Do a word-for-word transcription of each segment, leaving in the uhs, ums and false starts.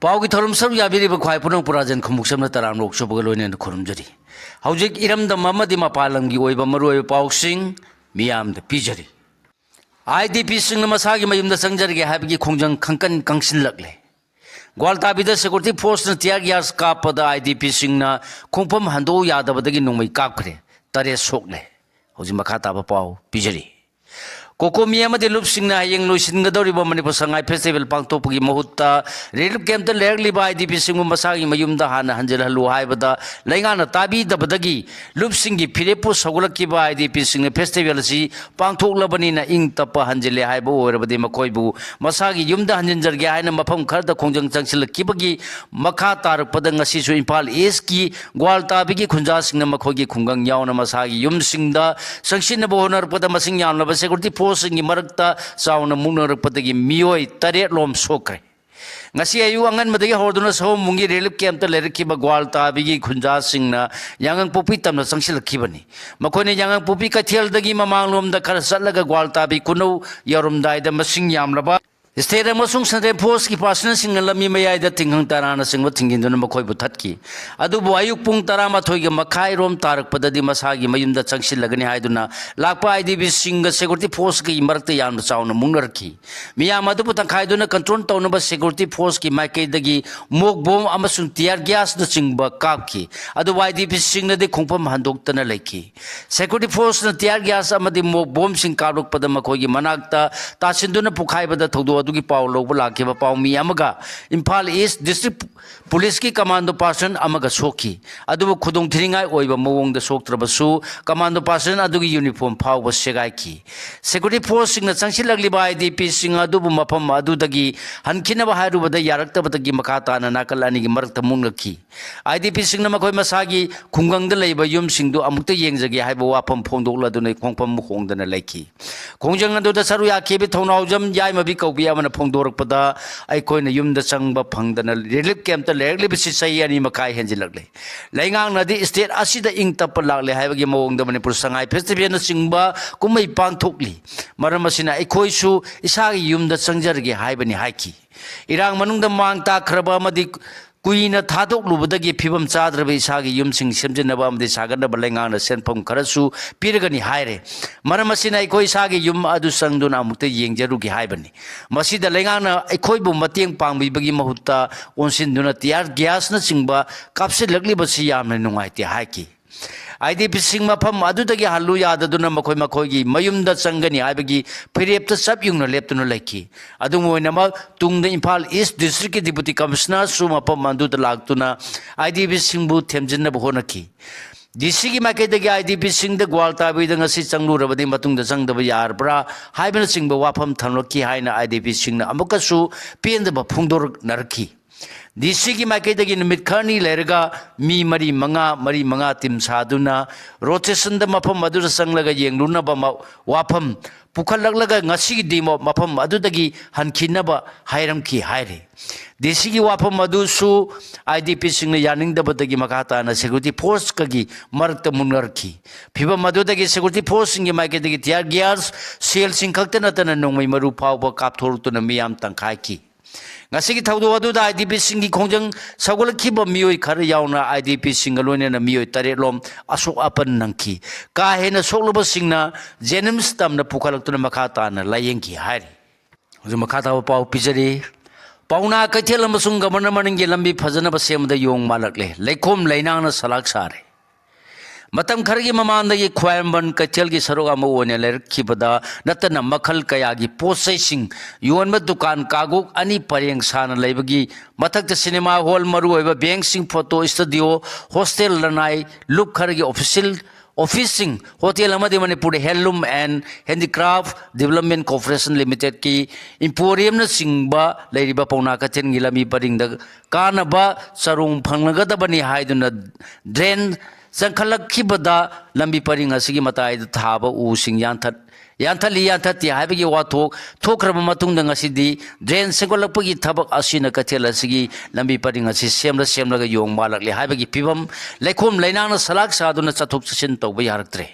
ꯄꯥꯎꯒꯤ ꯊꯧꯔꯝ ꯁꯔꯨꯛ ꯌꯥꯕꯤꯔꯤꯕ ꯈ꯭ꯋꯥꯏ ꯄꯨꯝꯅꯃꯛꯄꯨ ꯔꯥꯖꯦꯟ ꯈꯨꯃꯨꯛꯆꯝꯅ ꯇꯔꯥꯝꯅ ꯑꯣꯛꯆꯕꯒ ꯂꯣꯏꯅꯅ ꯈꯨꯔꯨꯝꯖꯔꯤ꯫ ꯍꯧꯖꯤꯛ ꯏꯔꯝꯗꯝ ꯑꯃꯗꯤ ꯃꯄꯥꯟ ꯂꯝꯒꯤ ꯑꯣꯏꯕ ꯃꯔꯨꯑꯣꯏꯕ ꯄꯥꯎꯁꯤꯡ ꯃꯤꯌꯥꯝꯗ ꯄꯤꯖꯔꯤ꯫ IDPꯁꯤꯡꯅ ꯃꯁꯥꯒꯤ ꯃꯌꯨꯝꯗ ꯆꯪꯖꯔꯒꯦ ꯍꯥꯏꯕꯒꯤ ꯈꯣꯡꯖꯪ ꯈꯪꯀꯟ ꯀꯪꯁꯤꯜꯂꯛꯂꯦ꯫ ꯒ꯭ꯋꯥꯜꯇꯥꯕꯤꯗ security forceꯅ tear gas ꯀꯥꯞꯄꯗ IDPꯁꯤꯡꯅ ꯈꯣꯡꯐꯝ ꯍꯟꯗꯣꯛꯎ ꯌꯥꯗꯕꯗꯒꯤ ꯅꯣꯡꯃꯩ ꯀꯥꯞꯈ꯭ꯔꯦ꯫ ꯇꯔꯦꯠ ꯁꯣꯛꯂꯦ꯫ ꯍꯧꯖꯤꯛ ꯃꯈꯥ ꯇꯥꯕ ꯄꯥꯎ ꯄꯤꯖꯔꯤ꯫ COCOMI ꯑꯃꯗꯤ ꯂꯨꯞꯁꯤꯡꯅ ꯍꯌꯦꯡ ꯂꯣꯏꯁꯤꯟꯒꯗꯧꯔꯤꯕ ꯃꯅꯤꯄꯨꯔ ꯁꯉꯥꯏ festival ꯄꯥꯡꯊꯣꯛꯄꯒꯤ ꯃꯍꯨꯠꯇ relief campꯇ ꯂꯩꯔꯛꯂꯤꯕ IDPꯁꯤꯡꯕꯨ ꯃꯁꯥꯒꯤ ꯃꯌꯨꯝꯗ ꯍꯥꯟꯅ ꯍꯟꯖꯤꯜꯍꯜꯂꯨ ꯍꯥꯏꯕꯗ ꯂꯩꯉꯥꯛꯅ ꯇꯥꯕꯤꯗꯕꯗꯒꯤ ꯂꯨꯞꯁꯤꯡꯒꯤ ꯐꯤꯔꯦꯞꯄꯨ ꯁꯧꯒꯠꯂꯛꯈꯤꯕ IDPꯁꯤꯡꯅ festival ꯑꯁꯤ ꯄꯥꯡꯊꯣꯛꯂꯕꯅꯤꯅ ꯏꯪ ꯇꯞꯄ ꯍꯟꯖꯤꯜꯂꯦ ꯍꯥꯏꯕ ꯑꯣꯏꯔꯕꯗꯤ ꯃꯈꯣꯏꯕꯨ ꯃꯁꯥꯒꯤ ꯌꯨꯝꯗ ꯍꯟꯖꯤꯟꯖꯔꯒꯦ ꯍꯥꯏꯅ ꯃꯐꯝ ꯈꯔꯗ ꯈꯣꯡꯖꯪ ꯆꯪꯁꯤꯜꯂꯛꯈꯤꯕꯒꯤ ꯃꯈꯥ ꯇꯥꯔꯛꯄꯗ ꯉꯁꯤꯁꯨ ꯏꯝꯐꯥꯜ Eastꯀꯤ ꯒ꯭ꯋꯥꯜꯇꯥꯕꯤꯒꯤ ꯈꯨꯟꯖꯥꯁꯤꯡꯅ ꯃꯈꯣꯏꯒꯤ ꯈꯨꯡꯒꯪ ꯌꯥꯎꯅ ꯃꯁꯥꯒꯤ ꯌꯨꯝꯁꯤꯡꯗ ꯆꯪꯁꯤꯟꯅꯕ ꯍꯣꯠꯅꯔꯛꯄꯗ ꯃꯁꯤꯡ ꯌꯥꯝꯂꯕ security forceꯁꯤꯡꯒꯤ ꯃꯔꯛꯇ ꯆꯥꯎꯅ ꯃꯨꯛꯅꯔꯛꯄꯗꯒꯤ ꯃꯤꯑꯣꯏ ꯇꯔꯦꯠ ꯂꯣꯝ ꯁꯣꯛꯈ꯭ꯔꯦ꯫ ꯉꯁꯤ ꯑꯌꯨꯛ ꯑꯉꯟꯕꯗꯒꯤ ꯍꯧꯔꯗꯨꯅ ꯁꯑꯣꯝꯕꯨꯡꯒꯤ relief campꯇ ꯂꯩꯔꯛꯈꯤꯕ ꯒ꯭ꯋꯥꯜꯇꯥꯕꯤꯒꯤ ꯈꯨꯟꯖꯥꯁꯤꯡꯅ ꯌꯥꯉꯪꯄꯣꯛꯄꯤ ꯇꯝꯅ ꯆꯪꯁꯤꯜꯂꯛꯈꯤꯕꯅꯤ꯫ ꯃꯈꯣꯏꯅ ꯌꯥꯉꯪꯄꯣꯛꯄꯤ ꯀꯩꯊꯦꯜꯗꯒꯤ ꯃꯃꯥꯡꯂꯣꯝꯗ ꯈꯔ ꯆꯠꯂꯒ ꯒ꯭ꯋꯥꯜꯇꯥꯕꯤ ꯈꯨꯅꯧ ꯌꯧꯔꯝꯗꯥꯏꯗ ꯃꯁꯤꯡ ꯌꯥꯝꯂꯕ state ꯑꯃꯁꯨꯡ central forceꯀꯤ personnelꯁꯤꯡꯅ ꯂꯝꯕꯤ ꯃꯌꯥꯏꯗ ꯇꯤꯡꯈꯪ ꯇꯔꯥꯅꯆꯤꯡꯕ ꯊꯤꯡꯖꯤꯟꯗꯨꯅ ꯃꯈꯣꯏꯕꯨ ꯊꯠꯈꯤ꯫ ꯑꯗꯨꯕꯨ ꯑꯌꯨꯛ ꯄꯨꯡ ꯇꯔꯥꯃꯥꯊꯣꯏꯒ ꯃꯈꯥꯏꯔꯣꯝ ꯇꯥꯔꯛꯄꯗꯗꯤ ꯃꯁꯥꯒꯤ ꯃꯌꯨꯝꯗ ꯆꯪꯁꯤꯜꯂꯒꯅꯤ ꯍꯥꯏꯗꯨꯅ ꯂꯥꯛꯄ IDPꯁꯤꯡꯒ security forceꯀꯤ ꯃꯔꯛꯇ ꯌꯥꯝꯅ ꯆꯥꯎꯅ ꯃꯨꯛꯅꯔꯛꯈꯤ꯫ ꯃꯤꯌꯥꯝ ꯑꯗꯨꯕꯨ ꯇꯪꯈꯥꯏꯗꯨꯅ control ꯇꯧꯅꯕ security forceꯀꯤ ꯃꯥꯏꯀꯩꯗꯒꯤ ꯃꯣꯛ ꯕꯣꯝ ꯑꯃꯁꯨꯡ tear gasꯅꯆꯤꯡꯕ ꯀꯥꯞꯈꯤ꯫ ꯑꯗꯨꯕꯨ IDPꯁꯤꯡꯅꯗꯤ ꯈꯣꯡꯐꯝ ꯍꯟꯗꯣꯛꯇꯅ ꯂꯩꯈꯤ꯫ Security forceꯅ tear gas ꯑꯃꯗꯤ ꯃꯣꯛ ꯕꯣꯝꯁꯤꯡ ꯀꯥꯞꯂꯛꯄꯗ ꯃꯈꯣꯏꯒꯤ ꯃꯅꯥꯛꯇ ꯇꯥꯁꯤꯟꯗꯨꯅ ꯄꯣꯈꯥꯏꯕꯗ ꯊꯧꯗꯣꯛ ꯑꯗꯨꯒꯤ ꯄꯥꯎ ꯂꯧꯕ ꯂꯥꯛꯈꯤꯕ ꯄꯥꯎꯃꯤ ꯑꯃꯒ Imphal East District Policeꯀꯤ commando personnel ꯑꯃꯒ ꯁꯣꯛꯈꯤ꯫ ꯑꯗꯨꯕꯨ ꯈꯨꯗꯣꯡ ꯊꯤꯅꯤꯡꯉꯥꯏ ꯑꯣꯏꯕ ꯃꯑꯣꯡꯗ ꯁꯣꯛꯇ꯭ꯔꯕꯁꯨ commando personnel ꯑꯗꯨꯒꯤ uniform ꯐꯥꯎꯕ ꯁꯦꯒꯥꯏꯈꯤ꯫ Security forceꯁꯤꯡꯅ ꯆꯪꯁꯤꯜꯂꯛꯂꯤꯕ IDPꯁꯤꯡ ꯑꯗꯨꯕꯨ ꯃꯐꯝ ꯑꯗꯨꯗꯒꯤ ꯍꯟꯈꯤꯅꯕ ꯍꯥꯏꯔꯨꯕꯗ ꯌꯥꯔꯛꯇꯕꯗꯒꯤ ꯃꯈꯥ ꯇꯥꯅ ꯅꯥꯀꯜ ꯑꯅꯤꯒꯤ ꯃꯔꯛꯇ ꯃꯨꯛꯅꯈꯤ꯫ IDPꯁꯤꯡꯅ ꯃꯈꯣꯏ ꯃꯁꯥꯒꯤ ꯈꯨꯡꯒꯪꯗ ꯂꯩꯕ ꯌꯨꯝꯁꯤꯡꯗꯨ ꯑꯃꯨꯛꯇ ꯌꯦꯡꯖꯒꯦ ꯍꯥꯏꯕ ꯋꯥꯐꯝ ꯐꯣꯡꯗꯣꯛꯂꯗꯨꯅ ꯈꯣꯡꯐꯝ ꯍꯣꯡꯗꯅ ꯂꯩꯈꯤ꯫ ꯈꯣꯡꯖꯪ ꯑꯗꯨꯗ ꯁꯔꯨꯛ ꯌꯥꯈꯤꯕ ꯊꯧꯅꯥꯎꯖꯝ ꯌꯥꯏꯃꯕꯤ ꯀꯧꯕꯤ ꯑꯃꯅ ꯐꯣꯡꯗꯣꯔꯛꯄꯗ, ꯑꯩꯈꯣꯏꯅ ꯌꯨꯝꯗ ꯆꯪꯕ ꯐꯪꯗꯅ ꯔꯤꯂꯤꯐ ꯀꯦꯝꯞꯇ ꯂꯩꯔꯛꯂꯤꯕꯁꯤ ꯆꯍꯤ ꯑꯅꯤ ꯃꯈꯥꯏ ꯍꯦꯟꯖꯤꯜꯂꯛꯂꯦ꯫ ꯂꯩꯉꯥꯛꯅꯗꯤ ꯁ꯭ꯇꯦꯠ ꯑꯁꯤꯗ ꯏꯪ ꯇꯞꯄ ꯂꯥꯛꯂꯦ ꯍꯥꯏꯕꯒꯤ ꯃꯑꯣꯡꯗ ꯃꯅꯤꯄꯨꯔ ꯁꯉꯥꯏ ꯐꯦꯁꯇꯤꯚꯦꯜꯅꯆꯤꯡꯕ ꯀꯨꯝꯍꯩ ꯄꯥꯡꯊꯣꯛꯂꯤ꯫ ꯃꯔꯝ ꯑꯁꯤꯅ ꯑꯩꯈꯣꯏꯁꯨ ꯏꯁꯥꯒꯤ ꯌꯨꯝꯗ ꯆꯪꯖꯔꯒꯦ ꯍꯥꯏꯕꯅꯤ ꯍꯥꯏꯈꯤ꯫ ꯏꯔꯥꯡ ꯃꯅꯨꯡꯗ ꯃꯥꯡ ꯇꯥꯛꯈ꯭ꯔꯕ ꯑꯃꯗꯤ ꯀꯨꯏꯅ ꯊꯥꯗꯣꯛꯂꯨꯕꯗꯒꯤ ꯐꯤꯕꯝ ꯆꯥꯗ꯭ꯔꯕ ꯏꯁꯥꯒꯤ ꯌꯨꯝꯁꯤꯡ ꯁꯦꯝꯖꯤꯟꯅꯕ ꯑꯃꯗꯤ ꯁꯥꯒꯠꯅꯕ ꯂꯩꯉꯥꯛꯅ ꯁꯦꯟꯐꯝ ꯈꯔꯁꯨ ꯄꯤꯔꯒꯅꯤ ꯍꯥꯏꯔꯦ꯫ ꯃꯔꯝ ꯑꯁꯤꯅ ꯑꯩꯈꯣꯏ ꯏꯁꯥꯒꯤ ꯌꯨꯝ ꯑꯗꯨ ꯆꯪꯗꯨꯅ ꯑꯃꯨꯛꯇ ꯌꯦꯡꯖꯔꯨꯒꯦ ꯍꯥꯏꯕꯅꯤ꯫ ꯃꯁꯤꯗ ꯂꯩꯉꯥꯛꯅ ꯑꯩꯈꯣꯏꯕꯨ ꯃꯇꯦꯡ ꯄꯥꯡꯕꯤꯕꯒꯤ ꯃꯍꯨꯠꯇ ꯑꯣꯟꯁꯤꯟꯗꯨꯅ ꯇꯤꯌꯥꯔ ꯒ꯭ꯌꯥꯁꯅꯆꯤꯡꯕ ꯀꯥꯞꯁꯤꯜꯂꯛꯂꯤꯕꯁꯤ ꯌꯥꯝꯅ ꯅꯨꯡꯉꯥꯏꯇꯦ ꯍꯥꯏꯈꯤ꯫ ꯑꯥꯏ ꯗꯤ ꯄꯤꯁꯤꯡ ꯃꯐꯝ ꯑꯗꯨꯗꯒꯤ ꯍꯜꯂꯨ ꯌꯥꯗꯗꯨꯅ ꯃꯈꯣꯏ ꯃꯈꯣꯏꯒꯤ ꯃꯌꯨꯝꯗ ꯆꯪꯒꯅꯤ ꯍꯥꯏꯕꯒꯤ ꯐꯤꯔꯦꯞꯇ ꯆꯞ ꯌꯨꯡꯅ ꯂꯦꯞꯇꯨꯅ ꯂꯩꯈꯤ꯫ ꯑꯗꯨꯝ ꯑꯣꯏꯅꯃꯛ, ꯇꯨꯡꯗ ꯏꯝꯐꯥꯜ ꯏꯁ ꯗꯤꯁꯇ꯭ꯔꯤꯛꯀꯤ ꯗꯤꯄꯨꯇꯤ ꯀꯃꯤꯁꯅꯔꯁꯨ ꯃꯐꯝ ꯑꯗꯨꯗ ꯂꯥꯛꯇꯨꯅ ꯑꯥꯏ ꯗꯤ ꯄꯤꯁꯤꯡꯕꯨ ꯊꯦꯝꯖꯤꯟꯅꯕ ꯍꯣꯠꯅꯈꯤ꯫ ꯗꯤ ꯁꯤꯒꯤ ꯃꯥꯏꯀꯩꯗꯒꯤ ꯑꯥꯏ ꯗꯤ ꯄꯤꯁꯤꯡꯗ ꯒ꯭ꯋꯥꯜꯇꯥꯕꯤꯗ ꯉꯁꯤ ꯆꯪꯂꯨꯔꯕꯗꯤ ꯃꯇꯨꯡꯗ ꯆꯪꯗꯕ ꯌꯥꯔꯕ꯭ꯔꯥ ꯍꯥꯏꯕꯅꯆꯤꯡꯕ ꯋꯥꯐꯝ ꯊꯝꯂꯛꯈꯤ ꯍꯥꯏꯅ ꯑꯥꯏ ꯗꯤ ꯄꯤꯁꯤꯡꯅ ꯑꯃꯨꯛꯀꯁꯨ ꯄꯦꯟꯗꯕ ꯐꯣꯡꯗꯣꯔꯛꯅꯔꯛꯈꯤ꯫ ꯗꯤ ꯁꯤꯒꯤ ꯃꯥꯏꯀꯩꯗꯒꯤ ꯅꯨꯃꯤꯠ ꯈꯔꯅꯤ ꯂꯩꯔꯒ ꯃꯤ ꯃꯔꯤ ꯃꯉꯥ, ꯃꯔꯤ ꯃꯉꯥ ꯇꯤꯝ ꯁꯥꯗꯨꯅ ꯔꯣꯇꯦꯁꯟꯗ ꯃꯐꯝ ꯑꯗꯨꯗ ꯆꯪꯂꯒ ꯌꯦꯡꯂꯨꯅꯕ ꯃ-, ꯋꯥꯐꯝ ꯄꯨꯈꯠꯂꯛꯂꯒ ꯉꯁꯤꯒꯤꯗꯤ ꯃ-, ꯃꯐꯝ ꯑꯗꯨꯗꯒꯤ ꯍꯟꯈꯤꯅꯕ ꯍꯥꯏꯔꯝꯈꯤ ꯍꯥꯏꯔꯤ꯫ ꯗꯤ ꯁꯤꯒꯤ ꯋꯥꯐꯝ ꯑꯗꯨꯁꯨ ꯑꯥꯏ ꯗꯤ ꯄꯤꯁꯤꯡꯅ ꯌꯥꯅꯤꯡꯗꯕꯗꯒꯤ ꯃꯈꯥ ꯇꯥꯅ ꯁꯦꯀ꯭ꯌꯨꯔꯤꯇꯤ ꯐꯣꯔꯁꯀꯒꯤ ꯃꯔꯛꯇ ꯃꯨꯟꯅꯔꯛꯈꯤ꯫ ꯐꯤꯕꯝ ꯑꯗꯨꯗꯒꯤ ꯁꯦꯀ꯭ꯌꯨꯔꯤꯇꯤ ꯐꯣꯔꯁꯁꯤꯡꯒꯤ ꯃꯥꯏꯀꯩꯗꯒꯤ ꯇꯤꯌꯥꯔ ꯒ꯭ꯌꯥꯁ ꯁꯦꯜꯁꯤꯡ ꯈꯛꯇ ꯅꯠꯇꯅ ꯅꯣꯡꯃꯩ ꯃꯔꯨ ꯐꯥꯎꯕ ꯀꯥꯞꯊꯣꯔꯛꯇꯨꯅ ꯃꯤꯌꯥꯝ ꯇꯪꯈꯥꯏꯈꯤ꯫ ꯉꯁꯤꯒꯤ ꯊꯧꯗꯣꯛ ꯑꯗꯨꯗ ꯑꯥꯏ ꯗꯤ ꯄꯤꯁꯤꯡꯒꯤ ꯈꯣꯡꯖꯪ ꯁꯧꯒꯠꯂꯛꯈꯤꯕ ꯃꯤꯑꯣꯏ ꯈꯔ ꯌꯥꯎꯅ ꯑꯥꯏ ꯗꯤ ꯄꯤꯁꯤꯡꯒ ꯂꯣꯏꯅꯅ ꯃꯤꯑꯣꯏ ꯇꯔꯦꯠꯂꯣꯝ ꯑꯁꯣꯛ ꯑꯄꯟ ꯅꯪꯈꯤ꯫ ꯀꯥ ꯍꯦꯟꯅ ꯁꯣꯛꯂꯕꯁꯤꯡꯅ ꯖꯦꯅꯤꯝꯁ ꯇꯝꯅ ꯄꯨꯈꯠꯂꯛꯇꯨꯅ ꯃꯈꯥ ꯇꯥꯅ ꯂꯥꯌꯦꯡꯈꯤ ꯍꯥꯏꯔꯤ꯫ ꯍꯧꯖꯤꯛ ꯃꯈꯥ ꯇꯥꯕ ꯄꯥꯎ ꯄꯤꯖꯔꯤ꯫ ꯄꯥꯎꯅꯥ ꯀꯩꯊꯦꯜ ꯑꯃꯁꯨꯡ ꯒꯕꯔꯅꯔ ꯃꯅꯤꯡꯒꯤ ꯂꯝꯕꯤ ꯐꯖꯅꯕ ꯁꯦꯝꯕꯗ ꯌꯣꯡ ꯃꯥꯜꯂꯛꯂꯦ꯫ ꯂꯩꯈꯣꯝ ꯂꯩꯅꯥꯡꯅ ꯁꯂꯥꯛ ꯁꯥꯔꯦ꯫ ꯃꯇꯝ ꯈꯔꯒꯤ ꯃꯃꯥꯡꯗꯒꯤ ꯈ꯭ꯋꯥꯏꯔꯝꯕꯟ ꯀꯩꯊꯦꯜꯒꯤ ꯁꯔꯨꯛ ꯑꯃ ꯑꯣꯏꯅ ꯂꯩꯔꯛꯈꯤꯕꯗ ꯅꯠꯇꯅ ꯃꯈꯜ ꯀꯌꯥꯒꯤ ꯄꯣꯠ ꯆꯩꯁꯤꯡ ꯌꯣꯟꯕ ꯗꯨꯀꯥꯟ ꯀꯥꯡꯂꯨꯞ ꯑꯅꯤ ꯄꯔꯦꯡ ꯁꯥꯅ ꯂꯩꯕꯒꯤ ꯃꯊꯛꯇ ꯁꯤꯅꯦꯃꯥ ꯍꯣꯜ, ꯃꯔꯨꯑꯣꯏꯕ ꯕꯦꯡꯁꯤꯡ, ꯐꯣꯇꯣ ꯁ꯭ꯇꯨꯗꯤꯑꯣ, ꯍꯣꯁꯇꯦꯜ, ꯂꯅꯥꯏ ꯂꯨꯞ ꯈꯔꯒꯤ ꯑꯣꯐꯤꯁꯤꯜ, ꯑꯣꯐꯤꯁꯁꯤꯡ, ꯍꯣꯇꯦꯜ ꯑꯃꯗꯤ ꯃꯅꯤꯄꯨꯔ ꯍꯦꯟꯂꯨꯝ ꯑꯦꯟ ꯍꯦꯟꯗꯤꯀ꯭ꯔꯥꯐ ꯗꯤꯕꯂꯞꯃꯦꯟ ꯀꯣꯔꯄꯣꯔꯦꯁꯟ ꯂꯤꯃꯤꯇꯦꯗꯀꯤ ꯏꯝꯄꯣꯔꯤꯌꯝꯅꯆꯤꯡꯕ ꯂꯩꯔꯤꯕ ꯄꯥꯎꯅꯥ ꯀꯩꯊꯦꯜꯒꯤ ꯂꯝꯕꯤ ꯄꯔꯤꯡꯗ ꯀꯥꯅꯕ ꯆꯔꯣꯡ ꯐꯪꯂꯒꯗꯕꯅꯤ ꯍꯥꯏꯗꯨꯅ ꯗ꯭ꯔꯦꯟ ꯆꯪꯈꯠꯂꯛꯈꯤꯕꯗ ꯂꯝꯕꯤ ꯄꯔꯤꯡ ꯑꯁꯤꯒꯤ ꯃꯇꯥꯏꯗ ꯊꯥꯕ ꯎꯁꯤꯡ ꯌꯥꯟꯊꯠ ꯌꯥꯟꯊꯠꯂꯤ ꯌꯥꯟꯊꯠꯇꯦ ꯍꯥꯏꯕꯒꯤ ꯋꯥꯊꯣꯛ ꯊꯣꯛꯈ꯭ꯔꯕ ꯃꯇꯨꯡꯗ, ꯉꯁꯤꯗꯤ ꯗ꯭ꯔꯦꯟ ꯁꯦꯝꯒꯠꯂꯛꯄꯒꯤ ꯊꯕꯛ ꯑꯁꯤꯅ ꯀꯩꯊꯦꯜ ꯑꯁꯤꯒꯤ ꯂꯝꯕꯤ ꯄꯔꯤꯡ ꯑꯁꯤ ꯁꯦꯝꯂ ꯁꯦꯝꯂꯒ ꯌꯣꯡ ꯃꯥꯜꯂꯛꯂꯦ ꯍꯥꯏꯕꯒꯤ ꯐꯤꯕꯝ, ꯂꯩꯈꯣꯝ ꯂꯩꯅꯥꯡꯅ ꯁꯂꯥꯛ ꯁꯥꯗꯨꯅ ꯆꯠꯊꯣꯛ ꯆꯠꯁꯤꯟ ꯇꯧꯕ ꯌꯥꯔꯛꯇ꯭ꯔꯦ꯫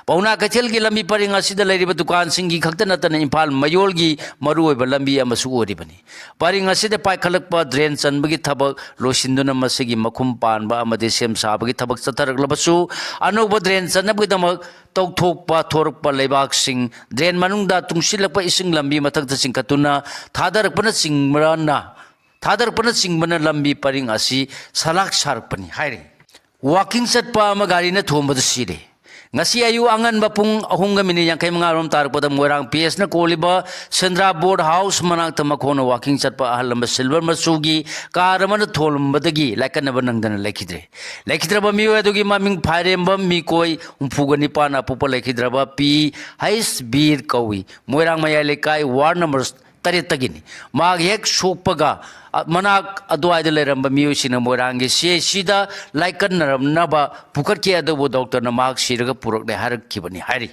ꯄꯥꯎꯅꯥ ꯀꯩꯊꯦꯜꯒꯤ ꯂꯝꯕꯤ ꯄꯔꯤꯡ ꯑꯁꯤꯗ ꯂꯩꯔꯤꯕ ꯗꯨꯀꯥꯟꯁꯤꯡꯒꯤ ꯈꯛꯇ ꯅꯠꯇꯅ ꯏꯝꯐꯥꯜ ꯃꯌꯣꯜꯒꯤ ꯃꯔꯨꯑꯣꯏꯕ ꯂꯝꯕꯤ ꯑꯃꯁꯨ ꯑꯣꯏꯔꯤꯕꯅꯤ꯫ ꯄꯔꯤꯡ ꯑꯁꯤꯗ ꯄꯥꯏꯈꯠꯂꯛꯄ ꯗ꯭ꯔꯦꯟ ꯆꯟꯕꯒꯤ ꯊꯕꯛ ꯂꯣꯏꯁꯤꯟꯗꯨꯅ ꯃꯁꯤꯒꯤ ꯃꯈꯨꯝ ꯄꯥꯟꯕ ꯑꯃꯗꯤ ꯁꯦꯝ ꯁꯥꯕꯒꯤ ꯊꯕꯛ ꯆꯠꯊꯔꯛꯂꯕꯁꯨ, ꯑꯅꯧꯕ ꯗ꯭ꯔꯦꯟ ꯆꯟꯅꯕꯒꯤꯗꯃꯛ ꯇꯧꯊꯣꯛꯄ ꯊꯣꯔꯛꯄ ꯂꯩꯕꯥꯛꯁꯤꯡ ꯗ꯭ꯔꯦꯟ ꯃꯅꯨꯡꯗ ꯇꯨꯡꯁꯤꯜꯂꯛꯄ ꯏꯁꯤꯡ ꯂꯝꯕꯤ ꯃꯊꯛꯇ ꯆꯤꯡꯈꯠꯇꯨꯅ ꯊꯥꯗꯔꯛꯄꯅꯆꯤꯡꯕꯅ, ꯊꯥꯗꯔꯛꯄꯅꯆꯤꯡꯕꯅ ꯂꯝꯕꯤ ꯄꯔꯤꯡ ꯑꯁꯤ ꯁꯂꯥꯛ ꯁꯥꯔꯛꯄꯅꯤ ꯍꯥꯏꯔꯤ꯫ ꯋꯥꯀꯤꯡ ꯆꯠꯄ ꯑꯃ ꯒꯥꯔꯤꯅ ꯊꯣꯝꯕꯗ ꯁꯤꯔꯦ꯫ ꯉꯁꯤ ꯑꯌꯨꯛ ꯑꯉꯟꯕ ꯄꯨꯡ ꯑꯍꯨꯝꯒ ꯃꯤꯅꯤꯠ ꯌꯥꯡꯈꯩ ꯃꯉꯥ ꯔꯣꯝ ꯇꯥꯔꯛꯄꯗ ꯃꯣꯏꯔꯥꯡ ꯄꯤ ꯑꯦꯁꯅ ꯀꯣꯜꯂꯤꯕ ꯁꯦꯟꯗ꯭ꯔꯥ ꯕꯣꯔꯗ ꯍꯥꯎꯁ ꯃꯅꯥꯛꯇ ꯃꯈꯣꯡꯅ ꯋꯥꯀꯤꯡ ꯆꯠꯄ ꯑꯍꯜ ꯑꯃ ꯁꯤꯜꯚꯔ ꯃꯆꯨꯒꯤ ꯀꯥꯔ ꯑꯃꯅ ꯊꯣꯝꯂꯝꯕꯗꯒꯤ ꯂꯥꯏꯀꯠꯅꯕ ꯅꯪꯗꯅ ꯂꯩꯈꯤꯗ꯭ꯔꯦ꯫ ꯂꯩꯈꯤꯗ꯭ꯔꯕ ꯃꯤꯑꯣꯏ ꯑꯗꯨꯒꯤ ꯃꯃꯤꯡ ꯐꯥꯏꯔꯦꯝꯕꯝ ꯃꯤꯀꯣꯏ ꯍꯨꯝꯐꯨꯒ ꯅꯤꯄꯥꯟ, ꯑꯄꯣꯛꯄ ꯂꯩꯈꯤꯗ꯭ꯔꯕ ꯄꯤ ꯍꯩꯁ ꯕꯤꯔ ꯀꯧꯏ꯫ ꯃꯣꯏꯔꯥꯡ ꯃꯌꯥꯏ ꯂꯩꯀꯥꯏ ꯋꯥꯔꯗ ꯅꯝꯕꯔ ꯇꯔꯦꯠꯇꯒꯤꯅꯤ꯫ ꯃꯍꯥꯛ ꯍꯦꯛ ꯁꯣꯛꯄꯒ, ꯑ, ꯃꯅꯥꯛ ꯑꯗꯨꯋꯥꯏꯗ ꯂꯩꯔꯝꯕ ꯃꯤꯑꯣꯏꯁꯤꯡꯅ ꯃꯣꯏꯔꯥꯡꯒꯤ ꯁꯤ ꯑꯩꯆ ꯁꯤꯗ ꯂꯥꯏꯀꯠꯅꯔꯝꯅꯕ ꯄꯨꯈꯠꯈꯤ, ꯑꯗꯨꯕꯨ ꯗꯣꯛꯇꯔꯅ ꯃꯍꯥꯛ ꯁꯤꯔꯒ ꯄꯨꯔꯛꯂꯦ ꯍꯥꯏꯔꯛꯈꯤꯕꯅꯤ ꯍꯥꯏꯔꯤ꯫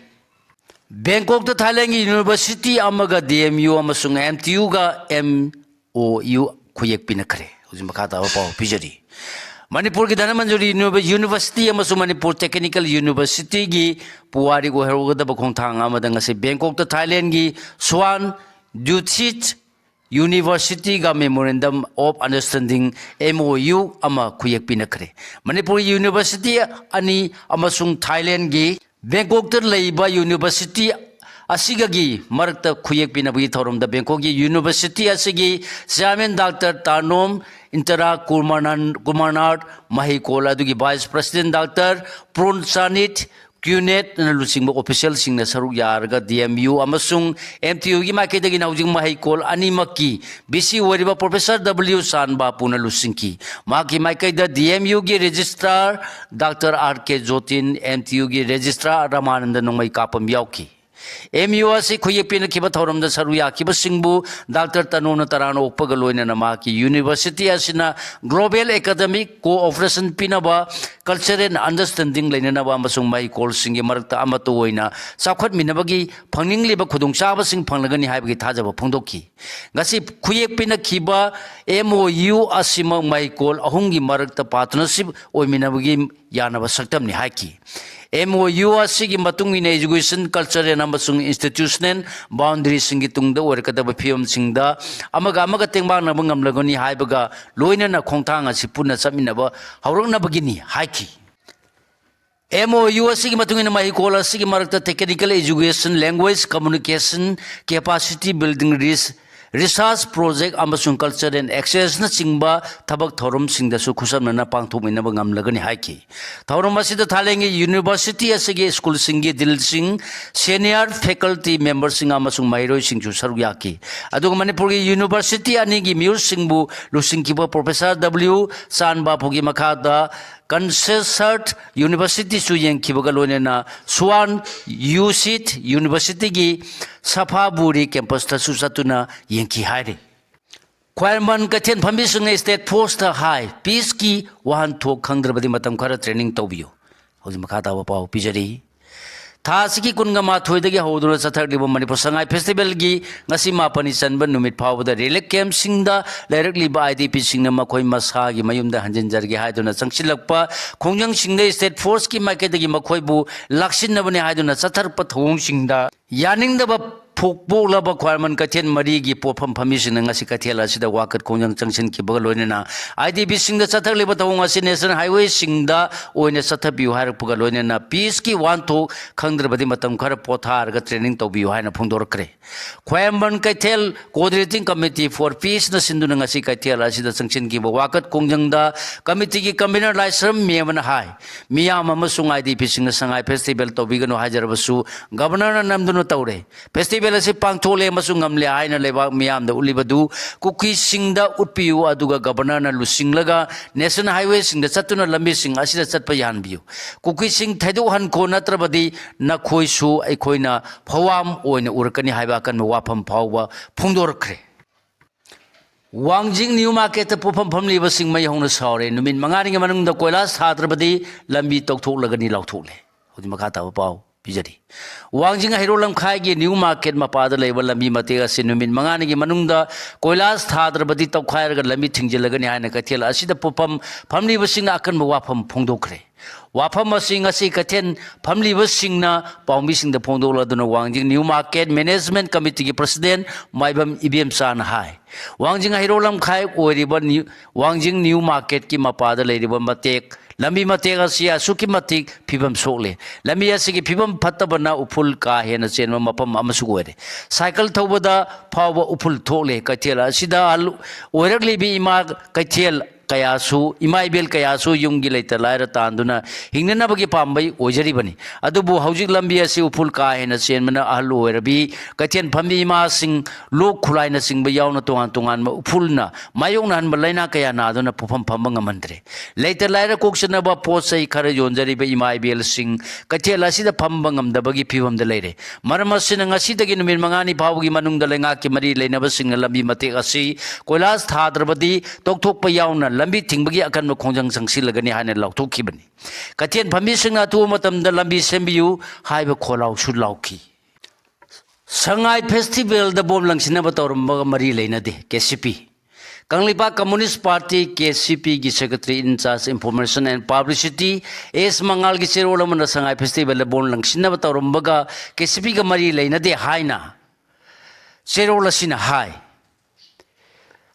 ꯕꯦꯡꯀꯣꯛꯇ ꯊꯥꯏꯂꯦꯟꯒꯤ ꯌꯨꯅꯤꯚꯔꯁꯤꯇꯤ ꯑꯃꯒ ꯗꯤ ꯑꯦꯝ ꯌꯨ ꯑꯃꯁꯨꯡ M T ꯌꯨꯒ M O U ꯈꯨꯌꯦꯛ ꯄꯤꯅꯈ꯭ꯔꯦ꯫ ꯍꯧꯖꯤꯛ ꯃꯈꯥ ꯇꯥꯕ ꯄꯥꯎ ꯄꯤꯖꯔꯤ꯫ ꯃꯅꯤꯄꯨꯔꯒꯤ ꯙꯅꯃꯟꯖꯨꯔꯤ ꯌꯨꯅꯤꯚꯔ-, ꯌꯨꯅꯤꯚꯔꯁꯤꯇꯤ ꯑꯃꯁꯨꯡ ꯃꯅꯤꯄꯨꯔ ꯇꯦꯛꯅꯤꯀꯦꯜ ꯌꯨꯅꯤꯚꯔꯁꯤꯇꯤꯒꯤ ꯄꯨꯋꯥꯔꯤ ꯑꯣꯏꯍꯧꯔꯒꯗꯕ ꯈꯣꯡꯊꯥꯡ ꯑꯃꯗ ꯉꯁꯤ ꯕꯦꯡꯀꯣꯛꯇ ꯊꯥꯏꯂꯦꯟꯒꯤ ꯁ꯭ꯋꯥꯟ ꯗ꯭ꯌꯨꯊꯤꯠ ꯌꯨꯅꯤꯚꯔꯁꯤꯇꯤꯒ Memorandum of Understanding, M O U, ꯑꯃ ꯈꯨꯌꯦꯛ ꯄꯤꯅꯈ꯭ꯔꯦ꯫ ꯃꯅꯤꯄꯨꯔꯒꯤ ꯌꯨꯅꯤꯚꯔꯁꯤꯇꯤ ꯑꯅꯤ ꯑꯃꯁꯨꯡ ꯊꯥꯏꯂꯦꯟꯒꯤ ꯕꯦꯡꯀꯣꯛꯇ ꯂꯩꯕ ꯌꯨꯅꯤꯚꯔꯁꯤꯇꯤ ꯑꯁꯤꯒꯒꯤ ꯃꯔꯛꯇ ꯈꯨꯌꯦꯛ ꯄꯤꯅꯕꯒꯤ ꯊꯧꯔꯝꯗ ꯕꯦꯡꯀꯣꯛꯀꯤ ꯌꯨꯅꯤꯚꯔꯁꯤꯇꯤ ꯑꯁꯤꯒꯤ ꯆꯤꯌꯥꯔꯃꯦꯟ ꯗꯥꯛꯇꯔ ꯇꯥꯔꯅꯣꯝ ꯏꯟꯇꯔꯥ ꯀꯨꯃꯥꯔꯅꯥꯟ-, ꯀꯨꯃꯥꯔꯅꯥꯠ, ꯃꯍꯩꯀꯣꯜ ꯑꯗꯨꯒꯤ ꯚꯥꯏꯁ ꯄ꯭ꯔꯁꯤꯗꯦꯟ ꯗꯥꯛꯇꯔ ꯄ꯭ꯔꯣꯟꯆꯥꯅꯤꯠ ꯀ꯭ꯌꯨꯅꯦꯠꯅ ꯂꯨꯆꯤꯡꯕ ꯑꯣꯐꯤꯁꯤꯌꯦꯜꯁꯤꯡꯅ ꯁꯔꯨꯛ ꯌꯥꯔꯒ ꯗꯤ ꯑꯦꯝ ꯌꯨ ꯑꯃꯁꯨꯡ ꯑꯦꯝ ꯇꯤ ꯌꯨꯒꯤ ꯃꯥꯏꯀꯩꯗꯒꯤꯅ ꯍꯧꯖꯤꯛ ꯃꯍꯩꯀꯣꯜ ꯑꯅꯤꯃꯛꯀꯤ ꯚꯤ ꯁꯤ ꯑꯣꯏꯔꯤꯕ ꯄ꯭ꯔꯣꯐꯦꯁꯔ ꯗꯕ꯭ꯂꯤꯌꯨ ꯆꯥꯟ ꯕꯥꯄꯨꯅ ꯂꯨꯆꯤꯡꯈꯤ꯫ ꯃꯍꯥꯛꯀꯤ ꯃꯥꯏꯀꯩꯗ ꯗꯤ ꯑꯦꯝ ꯌꯨꯒꯤ ꯔꯦꯖꯤꯁꯇ꯭ꯔꯥꯔ ꯗꯥꯛꯇꯔ ꯑꯥꯔ ꯀꯦ ꯖꯣꯇꯤꯟ, ꯑꯦꯝ ꯇꯤ ꯌꯨꯒꯤ ꯔꯦꯖꯤꯁꯇ꯭ꯔꯥꯔ ꯔꯃꯥꯅꯟꯗ ꯅꯣꯡꯃꯩꯀꯥꯄꯝ ꯌꯥꯎꯈꯤ꯫ ꯑꯦꯝ ꯌꯨ ꯑꯁꯤ ꯈꯨꯌꯦꯛ ꯄꯤꯅꯈꯤꯕ ꯊꯧꯔꯝꯗ ꯁꯔꯨꯛ ꯌꯥꯈꯤꯕꯁꯤꯡꯕꯨ ꯗꯥꯛꯇꯔ ꯇꯅꯣꯅ ꯇꯔꯥꯝꯅ ꯑꯣꯛꯄꯒ ꯂꯣꯏꯅꯅ ꯃꯍꯥꯛꯀꯤ ꯌꯨꯅꯤꯚꯔꯁꯤꯇꯤ ꯑꯁꯤꯅ global academic cooperation ꯄꯤꯅꯕ, cultural understanding ꯂꯩꯅꯅꯕ ꯑꯃꯁꯨꯡ ꯃꯍꯩꯀꯣꯜꯁꯤꯡꯒꯤ ꯃꯔꯛꯇ ꯑꯃꯠꯇ ꯑꯣꯏꯅ ꯆꯥꯎꯈꯠꯃꯤꯟꯅꯕꯒꯤ ꯐꯪꯅꯤꯡꯂꯤꯕ ꯈꯨꯗꯣꯡꯆꯥꯕꯁꯤꯡ ꯐꯪꯂꯒꯅꯤ ꯍꯥꯏꯕꯒꯤ ꯊꯥꯖꯕ ꯐꯣꯡꯗꯣꯛꯈꯤ꯫ ꯉꯁꯤ ꯈꯨꯌꯦꯛ ꯄꯤꯅꯈꯤꯕ M O U ꯑꯁꯤꯃꯛ ꯃꯍꯩꯀꯣꯜ ꯑꯍꯨꯝꯒꯤ ꯃꯔꯛꯇ partnership ꯑꯣꯏꯃꯤꯟꯅꯕꯒꯤ ꯌꯥꯅꯕ ꯁꯛꯇꯝꯅꯤ ꯍꯥꯏꯈꯤ꯫ M O U ꯑꯁꯤꯒꯤ ꯃꯇꯨꯡ ꯏꯟꯅ education, cultural ꯑꯃꯁꯨꯡ institutional boundaryꯁꯤꯡꯒꯤ ꯇꯨꯡꯗ ꯑꯣꯏꯔꯛꯀꯗꯕ ꯐꯤꯕꯝꯁꯤꯡꯗ ꯑꯃꯒ ꯑꯃꯒ ꯇꯦꯡꯕꯥꯡꯅꯕ ꯉꯝꯂꯒꯅꯤ ꯍꯥꯏꯕꯒ ꯂꯣꯏꯅꯅ ꯈꯣꯡꯊꯥꯡ ꯑꯁꯤ ꯄꯨꯟꯅ ꯆꯠꯃꯤꯟꯅꯕ ꯍꯧꯔꯛꯅꯕꯒꯤꯅꯤ ꯍꯥꯏꯈꯤ꯫ M O U ꯑꯁꯤꯒꯤ ꯃꯇꯨꯡ ꯏꯟꯅ ꯃꯍꯩꯀꯣꯜ ꯑꯁꯤꯒꯤ ꯃꯔꯛꯇ technical education, language communication, capacity building, ris-, research project ꯑꯃꯁꯨꯡ cultural exchangeꯅꯆꯤꯡꯕ ꯊꯕꯛ ꯊꯧꯔꯝꯁꯤꯡꯗꯁꯨ ꯈꯨꯠꯁꯝꯅꯅ ꯄꯥꯡꯊꯣꯛꯃꯤꯟꯅꯕ ꯉꯝꯂꯒꯅꯤ ꯍꯥꯏꯈꯤ꯫ ꯊꯧꯔꯝ ꯑꯁꯤꯗ ꯊꯥꯏꯂꯦꯟꯒꯤ ꯌꯨꯅꯤꯚꯔꯁꯤꯇꯤ ꯑꯁꯤꯒꯤ ꯁ꯭ꯀꯨꯜꯁꯤꯡꯒꯤ ꯗꯤꯜꯁꯤꯡ, senior faculty memberꯁꯤꯡ ꯑꯃꯁꯨꯡ ꯃꯍꯩꯔꯣꯏꯁꯤꯡꯁꯨ ꯁꯔꯨꯛ ꯌꯥꯈꯤ꯫ ꯑꯗꯨꯒ ꯃꯅꯤꯄꯨꯔꯒꯤ ꯌꯨꯅꯤꯚꯔꯁꯤꯇꯤ ꯑꯅꯤꯒꯤ ꯃꯤꯑꯣꯏꯁꯤꯡꯕꯨ ꯂꯨꯆꯤꯡꯈꯤꯕ Professor W ꯆꯥꯟꯕꯥꯐꯨꯒꯤ ꯃꯈꯥꯗ Concentrated Universityꯁꯨ ꯌꯦꯡꯈꯤꯕꯒ ꯂꯣꯏꯅꯅ Swan Yuseit Universityꯒꯤ ꯁꯐꯥꯕꯨꯔꯤ campusꯇꯁꯨ ꯆꯠꯇꯨꯅ ꯌꯦꯡꯈꯤ ꯍꯥꯏꯔꯤ꯫ ꯈ꯭ꯋꯥꯏꯔꯝꯕꯟ ꯀꯩꯊꯦꯜ ꯐꯝꯕꯤꯁꯤꯡꯅ state forceꯇ ꯍꯥꯏ, peaceꯀꯤ ꯋꯥꯍꯟꯊꯣꯛ ꯈꯪꯗ꯭ꯔꯕꯗꯤ ꯃꯇꯝ ꯈꯔ training ꯇꯧꯕꯤꯌꯨ꯫ ꯍꯧꯖꯤꯛ ꯃꯈꯥ ꯇꯥꯕ ꯄꯥꯎ ꯄꯤꯖꯔꯤ꯫ ꯊꯥ ꯑꯁꯤꯒꯤ ꯀꯨꯟꯒ ꯃꯥꯊꯣꯏꯗꯒꯤ ꯍꯧꯗꯨꯅ ꯆꯠꯊꯔꯛꯂꯤꯕ ꯃꯅꯤꯄꯨꯔ ꯁꯉꯥꯏ festivalꯒꯤ ꯉꯁꯤ ꯃꯥꯄꯟꯅꯤ ꯆꯟꯕ ꯅꯨꯃꯤꯠ ꯐꯥꯎꯕꯗ relief campꯁꯤꯡꯗ ꯂꯩꯔꯛꯂꯤꯕ IDPꯁꯤꯡꯅ ꯃꯈꯣꯏ ꯃꯁꯥꯒꯤ ꯃꯌꯨꯝꯗ ꯍꯟꯖꯤꯟꯖꯔꯒꯦ ꯍꯥꯏꯗꯨꯅ ꯆꯪꯁꯤꯜꯂꯛꯄ ꯈꯣꯡꯖꯪꯁꯤꯡꯗ state forceꯀꯤ ꯃꯥꯏꯀꯩꯗꯒꯤ ꯃꯈꯣꯏꯕꯨ ꯂꯥꯛꯁꯤꯟꯅꯕꯅꯤ ꯍꯥꯏꯗꯨꯅ ꯆꯠꯊꯔꯛꯄ ꯊꯧꯑꯣꯡꯁꯤꯡꯗ ꯌꯥꯅꯤꯡꯗꯕ ꯐꯣꯛ-, ꯄꯣꯛꯂꯕ ꯈ꯭ꯋꯥꯏꯔꯝꯕꯟ ꯀꯩꯊꯦꯜ ꯃꯔꯤꯒꯤ ꯄꯣꯠꯐꯝ ꯐꯝꯕꯤꯁꯤꯡꯅ ꯉꯁꯤ ꯀꯩꯊꯦꯜ ꯑꯁꯤꯗ ꯋꯥꯀꯠ ꯈꯣꯡꯖꯪ ꯆꯪꯁꯤꯟꯈꯤꯕꯒ ꯂꯣꯏꯅꯅ IDPꯁꯤꯡꯗ ꯆꯠꯊꯔꯛꯂꯤꯕ ꯊꯧꯑꯣꯡ ꯑꯁꯤ national highwayꯁꯤꯡꯗ ꯑꯣꯏꯅ ꯆꯠꯊꯕꯤꯌꯨ ꯍꯥꯏꯔꯛꯄꯒ ꯂꯣꯏꯅꯅ peaceꯀꯤ ꯋꯥꯍꯟꯊꯣꯛ ꯈꯪꯗ꯭ꯔꯕꯗꯤ ꯃꯇꯝ ꯈꯔ ꯄꯣꯊꯥꯔꯒ training ꯇꯧꯕꯤꯌꯨ ꯍꯥꯏꯅ ꯐꯣꯡꯗꯣꯔꯛꯈ꯭ꯔꯦ꯫ ꯈ꯭ꯋꯥꯏꯔꯝꯕꯟ ꯀꯩꯊꯦꯜ Coordinating Committee for Peaceꯅ ꯁꯤꯟꯗꯨꯅ ꯉꯁꯤ ꯀꯩꯊꯦꯜ ꯑꯁꯤꯗ ꯆꯪꯁꯤꯟꯈꯤꯕ ꯋꯥꯀꯠ ꯈꯣꯡꯖꯪꯗ committeeꯒꯤ convener ꯂꯥꯏꯁ꯭ꯔꯝ ꯃꯦꯝꯅ ꯍꯥꯏ, ꯃꯤꯌꯥꯝ ꯑꯃꯁꯨꯡ IDPꯁꯤꯡꯅ ꯁꯉꯥꯏ festival ꯇꯧꯕꯤꯒꯅꯨ ꯍꯥꯏꯖꯔꯕꯁꯨ governorꯅ ꯅꯝꯗꯨꯅ ꯇꯧꯔꯦ꯫ Festival ꯑꯁꯤ ꯄꯥꯡꯊꯣꯛꯂꯦ ꯑꯃꯁꯨꯡ ꯉꯝꯂꯦ ꯍꯥꯏꯅ ꯂꯩꯕꯥꯛ ꯃꯤꯌꯥꯝꯗ ꯎꯠꯂꯤꯕꯗꯨ ꯀꯨꯀꯤꯁꯤꯡꯗ ꯎꯠꯄꯤꯌꯨ, ꯑꯗꯨꯒ ꯒꯕꯔꯅꯔꯅ ꯂꯨꯆꯤꯡꯂꯒ ꯅꯦꯁꯅꯦꯜ ꯍꯥꯏꯋꯦꯁꯤꯡꯗ ꯆꯠꯇꯨꯅ ꯂꯝꯕꯤꯁꯤꯡ ꯑꯁꯤꯗ ꯆꯠꯄ ꯌꯥꯍꯟꯕꯤꯌꯨ꯫ ꯀꯨꯀꯤꯁꯤꯡ ꯊꯩꯗꯣꯛ ꯍꯟꯈꯣ, ꯅꯠꯇ꯭ꯔꯕꯗꯤ ꯅꯈꯣꯏꯁꯨ ꯑꯩꯈꯣꯏꯅ ꯐꯋꯥꯝ ꯑꯣꯏꯅ ꯎꯔꯛꯀꯅꯤ ꯍꯥꯏꯕ ꯑꯀꯟꯕ ꯋꯥꯐꯝ ꯐꯥꯎꯕ ꯐꯣꯡꯗꯣꯔꯛꯈ꯭ꯔꯦ꯫ ꯋꯥꯡꯖꯤꯡ ꯅ꯭ꯌꯨ ꯃꯥꯔꯀꯦꯠꯇ ꯄꯣꯠꯐꯝ ꯐꯝꯂꯤꯕꯁꯤꯡ ꯃꯩ ꯍꯧꯅ ꯁꯥꯎꯔꯦ꯫ ꯅꯨꯃꯤꯠ ꯃꯉꯥꯅꯤꯒꯤ ꯃꯅꯨꯡꯗ ꯀꯣꯏꯂꯥꯁ ꯊꯥꯗ꯭ꯔꯕꯗꯤ ꯂꯝꯕꯤ ꯇꯧꯊꯣꯛꯂꯒꯅꯤ ꯂꯥꯎꯊꯣꯛꯂꯦ꯫ ꯍꯧꯖꯤꯛ ꯃꯈꯥ ꯇꯥꯕ ꯄꯥꯎ ꯄꯤꯖꯔꯤ꯫ ꯋꯥꯡꯖꯤꯡ ꯍꯩꯔꯣꯛ ꯂꯝꯈꯥꯏꯒꯤ ꯅ꯭ꯌꯨ ꯃꯥꯔꯀꯦꯠ ꯃꯄꯥꯗ ꯂꯩꯕ ꯂꯝꯕꯤ ꯃꯇꯦꯛ ꯑꯁꯤ ꯅꯨꯃꯤꯠ ꯃꯉꯥꯅꯤꯒꯤ ꯃꯅꯨꯡꯗ ꯀꯣꯏꯂꯥꯁ ꯊꯥꯗ꯭ꯔꯕꯗꯤ ꯇꯧꯈꯥꯏꯔꯒ ꯂꯝꯕꯤ ꯊꯤꯡꯖꯤꯜꯂꯒꯅꯤ ꯍꯥꯏꯅ ꯀꯩꯊꯦꯜ ꯑꯁꯤꯗ ꯄꯣꯠꯐꯝ ꯐꯝꯂꯤꯕꯁꯤꯡꯅ ꯑꯀꯟꯕ ꯋꯥꯐꯝ ꯐꯣꯡꯗꯣꯛꯈ꯭ꯔꯦ꯫ ꯋꯥꯐꯝ ꯑꯁꯤ ꯉꯁꯤ ꯀꯩꯊꯦꯜ ꯐꯝꯂꯤꯕꯁꯤꯡꯅ ꯄꯥꯎꯃꯤꯁꯤꯡꯗ ꯐꯣꯡꯗꯣꯛꯂꯗꯨꯅ ꯋꯥꯡꯖꯤꯡ ꯅ꯭ꯌꯨ ꯃꯥꯔꯀꯦꯠ ꯃꯦꯅꯦꯖꯃꯦꯟ ꯀꯃꯤꯇꯤꯒꯤ ꯄ꯭ꯔꯁꯤꯗꯦꯟ ꯃꯥꯏꯕꯝ ꯏꯕꯦꯝꯆꯥꯅ ꯍꯥꯏ꯫ ꯋꯥꯡꯖꯤꯡ ꯍꯩꯔꯣꯛ ꯂꯝꯈꯥꯏ ꯑꯣꯏꯔꯤꯕ ꯅ꯭ꯌꯨ, ꯋꯥꯡꯖꯤꯡ ꯅ꯭ꯌꯨ ꯃꯥꯔꯀꯦꯠꯀꯤ ꯃꯄꯥꯗ ꯂꯩꯔꯤꯕ ꯃꯇꯦꯛ, ꯂꯝꯕꯤ ꯃꯇꯦꯛ ꯑꯁꯤ ꯑꯁꯨꯛꯀꯤ ꯃꯇꯤꯛ ꯐꯤꯕꯝ ꯁꯣꯛꯂꯦ꯫ ꯂꯝꯕꯤ ꯑꯁꯤꯒꯤ ꯐꯤꯕꯝ ꯐꯠꯇꯕꯅ ꯎꯐꯨꯜ ꯀꯥ ꯍꯦꯟꯅ ꯆꯦꯟꯕ ꯃꯐꯝ ꯑꯃꯁꯨ ꯑꯣꯏꯔꯦ꯫ ꯁꯥꯏꯀꯜ ꯊꯧꯕꯗ ꯐꯥꯎꯕ ꯎꯐꯨꯜ ꯊꯣꯛꯂꯦ꯫ ꯀꯩꯊꯦꯜ ꯑꯁꯤꯗ ꯑꯍꯜ ꯑꯣꯏꯔꯛꯂꯤꯕꯤ ꯏꯃꯥ ꯀꯩꯊꯦꯜ ꯀꯌꯥꯁꯨ, ꯏꯃꯥ ꯏꯕꯦꯜ ꯀꯌꯥꯁꯨ ꯌꯨꯝꯒꯤ ꯂꯩꯇ ꯂꯥꯏꯔ ꯇꯥꯟꯗꯨꯅ ꯍꯤꯡꯅꯅꯕꯒꯤ ꯄꯥꯝꯕꯩ ꯑꯣꯏꯖꯔꯤꯕꯅꯤ꯫ ꯑꯗꯨꯕꯨ ꯍꯧꯖꯤꯛ ꯂꯝꯕꯤ ꯑꯁꯤ ꯎꯐꯨꯜ ꯀꯥ ꯍꯦꯟꯅ ꯆꯦꯟꯕꯅ ꯑꯍꯜ ꯑꯣꯏꯔꯕꯤ ꯀꯩꯊꯦꯜ ꯐꯝꯕꯤ ꯏꯃꯥꯁꯤꯡ, ꯂꯣꯛ ꯈꯨꯂꯥꯏꯅꯆꯤꯡꯕ ꯌꯥꯎꯅ ꯇꯣꯉꯥꯟ ꯇꯣꯉꯥꯟꯕ ꯎꯐꯨꯜꯅ ꯃꯥꯌꯣꯛꯅꯍꯟꯕ ꯂꯥꯏꯅꯥ ꯀꯌꯥ ꯅꯥꯗꯨꯅ ꯄꯣꯠꯐꯝ ꯐꯝꯕ ꯉꯝꯍꯟꯗ꯭ꯔꯦ꯫ ꯂꯩꯇ ꯂꯥꯏꯔ ꯀꯣꯛꯆꯅꯕ ꯄꯣꯠ ꯆꯩ ꯈꯔ ꯌꯣꯟꯖꯔꯤꯕ ꯏꯃꯥ ꯏꯕꯦꯜꯁꯤꯡ ꯀꯩꯊꯦꯜ ꯑꯁꯤꯗ ꯐꯝꯕ ꯉꯝꯗꯕꯒꯤ ꯐꯤꯕꯝꯗ ꯂꯩꯔꯦ꯫ ꯃꯔꯝ ꯑꯁꯤꯅ ꯉꯁꯤꯗꯒꯤ ꯅꯨꯃꯤꯠ ꯃꯉꯥꯅꯤ ꯐꯥꯎꯕꯒꯤ ꯃꯅꯨꯡꯗ ꯂꯩꯉꯥꯛꯀꯤ ꯃꯔꯤ ꯂꯩꯅꯕꯁꯤꯡꯅ ꯂꯝꯕꯤ ꯃꯇꯦꯛ ꯑꯁꯤ ꯀꯣꯏꯂꯥꯁ ꯊꯥꯗ꯭ꯔꯕꯗꯤ ꯇꯧꯊꯣꯛꯄ ꯌꯥꯎꯅ ꯂꯝꯕꯤ ꯊꯤꯡꯕꯒꯤ ꯑꯀꯟꯕ ꯈꯣꯡꯖꯪ ꯆꯪꯁꯤꯜꯂꯒꯅꯤ ꯍꯥꯏꯅ ꯂꯥꯎꯊꯣꯛꯈꯤꯕꯅꯤ꯫ ꯀꯩꯊꯦꯜ ꯐꯝꯕꯤꯁꯤꯡꯅ ꯑꯊꯨꯕ ꯃꯇꯝꯗ ꯂꯝꯕꯤ ꯁꯦꯝꯕꯤꯌꯨ ꯍꯥꯏꯕ ꯈꯣꯜꯂꯥꯎꯁꯨ ꯂꯥꯎꯈꯤ꯫ ꯁꯉꯥꯏ ꯐꯦꯁꯇꯤꯚꯦꯜꯗ ꯕꯣꯝ ꯂꯪꯁꯤꯟꯅꯕ ꯇꯧꯔꯝꯕꯒ ꯃꯔꯤ ꯂꯩꯅꯗꯦ, K C P. Kangleipak communist party, K C ꯄꯤꯒꯤ secretary in charge information and publicity S ꯃꯉꯥꯜꯒꯤ ꯆꯦꯔꯣꯜ ꯑꯃꯅ ꯁꯉꯥꯏ ꯐꯦꯁꯇꯤꯚꯦꯜꯗ ꯕꯣꯝ ꯂꯪꯁꯤꯟꯅꯕ ꯇꯧꯔꯝꯕꯒ ꯀꯦ ꯁꯤ ꯄꯤꯒ ꯃꯔꯤ ꯂꯩꯅꯗꯦ ꯍꯥꯏꯅ ꯆꯦꯔꯣꯜ ꯑꯁꯤꯅ ꯍꯥꯏ꯫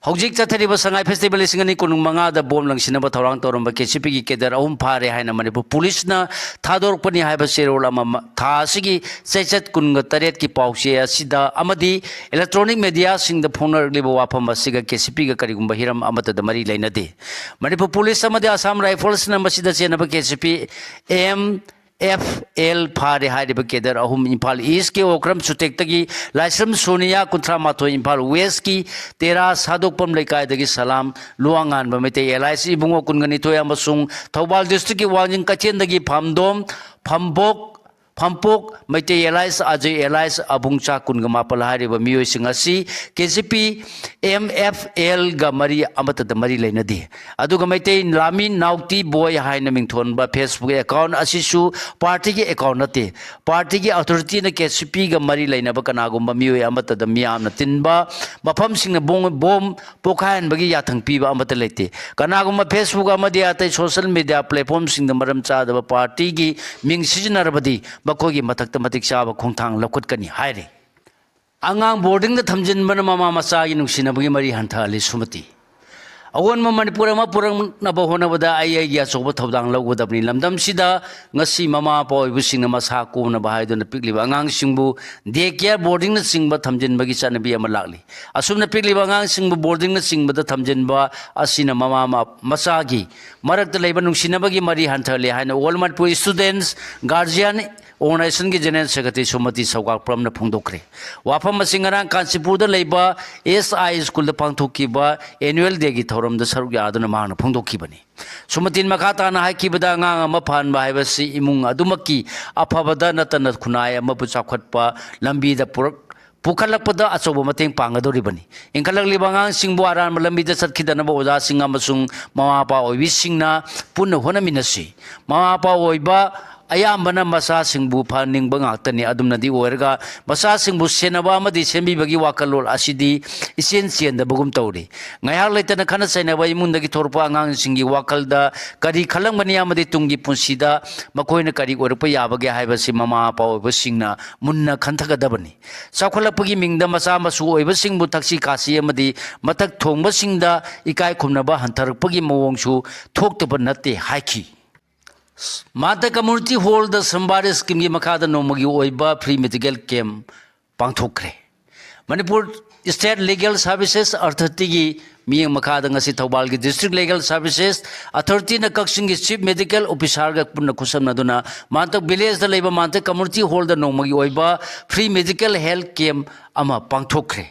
ꯍꯧꯖꯤꯛ ꯆꯠꯊꯔꯤꯕ ꯁꯉꯥꯏ ꯐꯦꯁꯇꯤꯚꯦꯜ ꯂꯤꯁꯤꯡ ꯑꯅꯤ ꯀꯨꯟꯃꯉꯥꯗ ꯕꯣꯝ ꯂꯪꯁꯤꯟꯅꯕ ꯊꯧꯔꯥꯡ ꯇꯧꯔꯝꯕ ꯀꯦ ꯁꯤ ꯄꯤꯒꯤ ꯀꯦꯗꯔ ꯑꯍꯨꯝ ꯐꯥꯔꯦ ꯍꯥꯏꯅ ꯃꯅꯤꯄꯨꯔ ꯄꯨꯂꯤꯁꯅ ꯊꯥꯗꯣꯔꯛꯄꯅꯤ ꯍꯥꯏꯕ ꯆꯦꯔꯣꯜ ꯑꯃ ꯃ-, ꯊꯥ ꯑꯁꯤꯒꯤ ꯆꯩꯆꯠ ꯀꯨꯟꯒ ꯇꯔꯦꯠꯀꯤ ꯄꯥꯎꯆꯦ ꯑꯁꯤꯗ ꯑꯃꯗꯤ ꯏꯂꯦꯛꯇ꯭ꯔꯣꯅꯤꯛ ꯃꯦꯗꯤꯌꯥꯁꯤꯡꯗ ꯐꯣꯡꯅꯔꯛꯂꯤꯕ ꯋꯥꯐꯝ ꯑꯁꯤꯒ ꯀꯦ ꯁꯤ ꯄꯤꯒ ꯀꯔꯤꯒꯨꯝꯕ ꯍꯤꯔꯝ ꯑꯃꯠꯇꯗ ꯃꯔꯤ ꯂꯩꯅꯗꯦ꯫ ꯃꯅꯤꯄꯨꯔ ꯄꯨꯂꯤꯁ ꯑꯃꯗꯤ ꯑꯁꯥꯝ ꯔꯥꯏꯐꯜꯁꯅ ꯃꯁꯤꯗ ꯆꯦꯟꯅꯕ ꯀꯦ C P M F L ꯐꯥꯔꯦ ꯍꯥꯏꯔꯤꯕ ꯀꯦꯗꯔ ꯑꯍꯨꯝ, ꯏꯝꯐꯥꯜ ꯏꯁꯀꯤ ꯑꯣꯀ꯭ꯔꯝ ꯁꯨꯇꯦꯛꯇꯒꯤ ꯂꯥꯏꯁ꯭ꯔꯝ ꯁꯣꯅꯤꯌꯥ, ꯀꯨꯟꯊ꯭ꯔꯥ ꯃꯥꯊꯣꯏ, ꯏꯝꯐꯥꯜ ꯋꯦꯁꯀꯤ ꯇꯦꯔꯥ ꯁꯥꯗꯣꯛꯄꯝ ꯂꯩꯀꯥꯏꯗꯒꯤ ꯁꯂꯥꯝ ꯂꯨꯋꯥꯉꯥꯟꯕ ꯃꯩꯇꯩ ꯑꯦꯂꯥꯏꯁ ꯏꯕꯨꯡꯉꯣ ꯀꯨꯟꯒ ꯅꯤꯊꯣꯏ ꯑꯃꯁꯨꯡ ꯊꯧꯕꯥꯜ ꯗꯤꯁꯇ꯭ꯔꯤꯛꯀꯤ ꯋꯥꯡꯖꯤꯡ ꯀꯩꯊꯦꯜꯗꯒꯤ ꯐꯥꯝꯗꯣꯝ ꯐꯝꯕꯣꯛ ꯐꯝꯄꯣꯛ ꯃꯩꯇꯩ ꯑꯦꯂꯥꯏꯁ ꯑꯖꯩ ꯑꯦꯂꯥꯏꯁ ꯑꯕꯨꯡꯆꯥ ꯀꯨꯟꯒ ꯃꯥꯄꯜ ꯍꯥꯏꯔꯤꯕ ꯃꯤꯑꯣꯏꯁꯤꯡ ꯑꯁꯤ ꯀꯦ ꯖꯤ ꯄꯤ ꯑꯦꯝ ꯑꯦꯐ ꯑꯦꯜꯒ ꯃꯔꯤ ꯑꯃꯠꯇꯗ ꯃꯔꯤ ꯂꯩꯅꯗꯦ꯫ ꯑꯗꯨꯒ ꯃꯩꯇꯩ ꯂꯥꯃꯤ ꯅꯥꯎꯇꯤ ꯕꯣꯏ ꯍꯥꯏꯅ ꯃꯤꯡꯊꯣꯟꯕ Facebook ꯑꯦꯀꯥꯎꯟ ꯑꯁꯤꯁꯨ ꯄꯥꯔꯇꯤꯒꯤ ꯑꯦꯀꯥꯎꯟ ꯅꯠꯇꯦ꯫ ꯄꯥꯔꯇꯤꯒꯤ ꯑꯣꯊꯣꯔꯤꯇꯤꯅ ꯀꯦ ꯁꯤ ꯄꯤꯒ ꯃꯔꯤ ꯂꯩꯅꯕ ꯀꯅꯥꯒꯨꯝꯕ ꯃꯤꯑꯣꯏ ꯑꯃꯠꯇꯗ ꯃꯤꯌꯥꯝꯅ ꯇꯤꯟꯕ ꯃꯐꯝꯁꯤꯡꯅ ꯕꯣꯝ, ꯕꯣꯝ ꯄꯣꯈꯥꯏꯍꯟꯕꯒꯤ ꯌꯥꯊꯪ ꯄꯤꯕ ꯑꯃꯠꯇ ꯂꯩꯇꯦ꯫ ꯀꯅꯥꯒꯨꯝꯕ Facebook ꯑꯃꯗꯤ ꯑꯇꯩ ꯁꯣꯁꯤꯌꯦꯜ ꯃꯤꯗꯤꯌꯥ ꯄ꯭ꯂꯦꯠꯐꯣꯝꯁꯤꯡꯗ ꯃꯔꯝ ꯆꯥꯗꯕ ꯄꯥꯔꯇꯤꯒꯤ ꯃꯤꯡ ꯁꯤꯖꯤꯟꯅꯔꯕꯗꯤ ꯃꯈꯣꯏꯒꯤ ꯃꯊꯛꯇ ꯃꯇꯤꯛ ꯆꯥꯕ ꯈꯣꯡꯊꯥꯡ ꯂꯧꯈꯠꯀꯅꯤ ꯍꯥꯏꯔꯤ꯫ ꯑꯉꯥꯡ ꯕꯣꯔꯗꯤꯡꯗ ꯊꯝꯖꯤꯟꯕꯅ ꯃꯃꯥ ꯃꯆꯥꯒꯤ ꯅꯨꯡꯁꯤꯅꯕꯒꯤ ꯃꯔꯤ ꯍꯟꯊꯍꯜꯂꯤ꯫ ꯁꯨꯃꯇꯤ꯫ ꯑꯑꯣꯟꯕ ꯃꯅꯤꯄꯨꯔ ꯑꯃ ꯄꯨꯔꯛꯅꯕ ꯍꯣꯠꯅꯕꯗ ꯑꯩ ꯑꯩꯒꯤ ꯑꯆꯧꯕ ꯊꯧꯗꯥꯡ ꯂꯧꯒꯗꯕꯅꯤ꯫ ꯂꯝꯗꯝꯁꯤꯗ ꯉꯁꯤ ꯃꯃꯥ ꯃꯄꯥ ꯑꯣꯏꯕꯁꯤꯡꯅ ꯃꯁꯥ ꯀꯣꯝꯅꯕ ꯍꯥꯏꯗꯨꯅ ꯄꯤꯛꯂꯤꯕ ꯑꯉꯥꯡꯁꯤꯡꯕꯨ ꯗꯦ ꯀꯦꯌꯔ, ꯕꯣꯔꯗꯤꯡꯅꯆꯤꯡꯕ ꯊꯝꯖꯤꯟꯕꯒꯤ ꯆꯠꯅꯕꯤ ꯑꯃ ꯂꯥꯛꯂꯤ꯫ ꯑꯁꯨꯝꯅ ꯄꯤꯛꯂꯤꯕ ꯑꯉꯥꯡꯁꯤꯡꯕꯨ ꯕꯣꯔꯗꯤꯡꯅꯆꯤꯡꯕꯗ ꯊꯝꯖꯤꯟꯕ ꯑꯁꯤꯅ ꯃꯃꯥ ꯃ-, ꯃꯆꯥꯒꯤ ꯃꯔꯛꯇ ꯂꯩꯕ ꯅꯨꯡꯁꯤꯅꯕꯒꯤ ꯃꯔꯤ ꯍꯟꯊꯍꯜꯂꯤ ꯍꯥꯏꯅ All Manipur Students Guardian Organizationꯒꯤ ꯖꯦꯅꯔꯦꯜ ꯁꯦꯀ꯭ꯔꯦꯇꯔꯤ ꯁꯨꯃꯇꯤ ꯁꯧꯒꯥꯛꯄ꯭ꯔꯝꯅ ꯐꯣꯡꯗꯣꯛꯈ꯭ꯔꯦ꯫ ꯋꯥꯐꯝ ꯑꯁꯤ ꯉꯔꯥꯡ ꯀꯥꯟꯆꯤꯄꯨꯔꯗ ꯂꯩꯕ ꯑꯦꯁ ꯑꯥꯏ ꯁ꯭ꯀꯨꯜꯗ ꯄꯥꯡꯊꯣꯛꯈꯤꯕ ꯑꯦꯅꯨꯋꯦꯜ ꯗꯦꯒꯤ ꯊꯧꯔꯝꯗ ꯁꯔꯨꯛ ꯌꯥꯗꯨꯅ ꯃꯍꯥꯛꯅ ꯐꯣꯡꯗꯣꯛꯈꯤꯕꯅꯤ꯫ ꯁꯨꯃꯇꯤꯟ ꯃꯈꯥ ꯇꯥꯅ ꯍꯥꯏꯈꯤꯕꯗ, ꯑꯉꯥꯡ ꯑꯃ ꯐꯍꯟꯕ ꯍꯥꯏꯕꯁꯤ ꯏꯃꯨꯡ ꯑꯗꯨꯃꯛꯀꯤ ꯑꯐꯕꯗ ꯅꯠꯇꯅ ꯈꯨꯟꯅꯥꯏ ꯑꯃꯕꯨ ꯆꯥꯎꯈꯠꯄ ꯂꯝꯕꯤꯗ ꯄꯨꯔꯛ-, ꯄꯨꯈꯠꯂꯛꯄꯗ ꯑꯆꯧꯕ ꯃꯇꯦꯡ ꯄꯥꯡꯒꯗꯧꯔꯤꯕꯅꯤ꯫ ꯏꯟꯈꯠꯂꯛꯂꯤꯕ ꯑꯉꯥꯡꯁꯤꯡꯕꯨ ꯑꯔꯥꯟꯕ ꯂꯝꯕꯤꯗ ꯆꯠꯈꯤꯗꯅꯕ ꯑꯣꯖꯥꯁꯤꯡ ꯑꯃꯁꯨꯡ ꯃꯃꯥ ꯃꯄꯥ ꯑꯣꯏꯕꯤꯁꯤꯡꯅ ꯄꯨꯟꯅ ꯍꯣꯠꯅꯃꯤꯟꯅꯁꯤ꯫ ꯃꯃꯥ ꯃꯄꯥ ꯑꯣꯏꯕ ꯑꯌꯥꯝꯕꯅ ꯃꯆꯥꯁꯤꯡꯕꯨ ꯐꯍꯟꯅꯤꯡꯕ ꯉꯥꯛꯇꯅꯤ꯫ ꯑꯗꯨꯝꯅꯗꯤ ꯑꯣꯏꯔꯒ ꯃꯆꯥꯁꯤꯡꯕꯨ ꯁꯦꯟꯅꯕ ꯑꯃꯗꯤ ꯁꯦꯝꯕꯤꯕꯒꯤ ꯋꯥꯈꯜꯂꯣꯟ ꯑꯁꯤꯗꯤ ꯏꯆꯦꯟ ꯆꯦꯟꯗꯕꯒꯨꯝ ꯇꯧꯔꯤ꯫ ꯉꯥꯏꯍꯥꯛ ꯂꯩꯇꯅ ꯈꯠꯅ ꯆꯩꯅꯕ ꯏꯃꯨꯡꯗꯒꯤ ꯊꯣꯔꯛꯄ ꯑꯉꯥꯡꯁꯤꯡꯒꯤ ꯋꯥꯈꯜꯗ ꯀꯔꯤ ꯈꯜꯂꯝꯒꯅꯤ ꯑꯃꯗꯤ ꯇꯨꯡꯒꯤ ꯄꯨꯟꯁꯤꯗ ꯃꯈꯣꯏꯅ ꯀꯔꯤ ꯑꯣꯏꯔꯛꯄ ꯌꯥꯕꯒꯦ ꯍꯥꯏꯕꯁꯤ ꯃꯃꯥ ꯃꯄꯥ ꯑꯣꯏꯕꯁꯤꯡꯅ ꯃꯨꯟꯅ ꯈꯟꯊꯒꯗꯕꯅꯤ꯫ ꯆꯥꯎꯈꯠꯂꯛꯄꯒꯤ ꯃꯤꯡꯗ ꯃꯆꯥ ꯃꯁꯨ ꯑꯣꯏꯕꯁꯤꯡꯕꯨ ꯊꯛꯁꯤ ꯈꯥꯁꯤ ꯑꯃꯗꯤ ꯃꯊꯛ ꯊꯣꯡꯕꯁꯤꯡꯗ ꯏꯀꯥꯏ ꯈꯨꯝꯅꯕ ꯍꯟꯊꯔꯛꯄꯒꯤ ꯃꯑꯣꯡꯁꯨ ꯊꯣꯛꯇꯕ ꯅꯠꯇꯦ ꯍꯥꯏꯈꯤ꯫ ꯃꯥꯇꯥ ꯀꯝꯃ꯭ꯌꯨꯅꯤꯇꯤ ꯍꯣꯜꯗ ꯁꯝꯕꯥꯔꯤ ꯁ꯭ꯀꯤꯝꯒꯤ ꯃꯈꯥꯗ ꯅꯣꯡꯃꯒꯤ ꯑꯣꯏꯕ ꯐ꯭ꯔꯤ ꯃꯦꯗꯤꯀꯦꯜ ꯀꯦꯝꯞ ꯄꯥꯡꯊꯣꯛꯈ꯭ꯔꯦ꯫ ꯃꯅꯤꯄꯨꯔ ꯁ꯭ꯇꯦꯠ ꯂꯤꯒꯦꯜ ꯁꯥꯔꯚꯤꯁꯦꯁ ꯑꯣꯊꯣꯔꯤꯇꯤꯒꯤ ꯃꯤꯠꯌꯦꯡ ꯃꯈꯥꯗ ꯉꯁꯤ ꯊꯧꯕꯥꯜꯒꯤ District Legal Services Authorityꯅ ꯀꯛꯆꯤꯡꯒꯤ Chief Medical Officerꯒ ꯄꯨꯟꯅ ꯈꯨꯠꯁꯝꯅꯗꯨꯅ ꯃꯥꯟꯇꯛ villageꯇ ꯂꯩꯕ ꯃꯥꯟꯇꯛ community hallꯗ ꯅꯣꯡꯃꯒꯤ ꯑꯣꯏꯕ free medical health camp ꯑꯃ ꯄꯥꯡꯊꯣꯛꯈ꯭ꯔꯦ꯫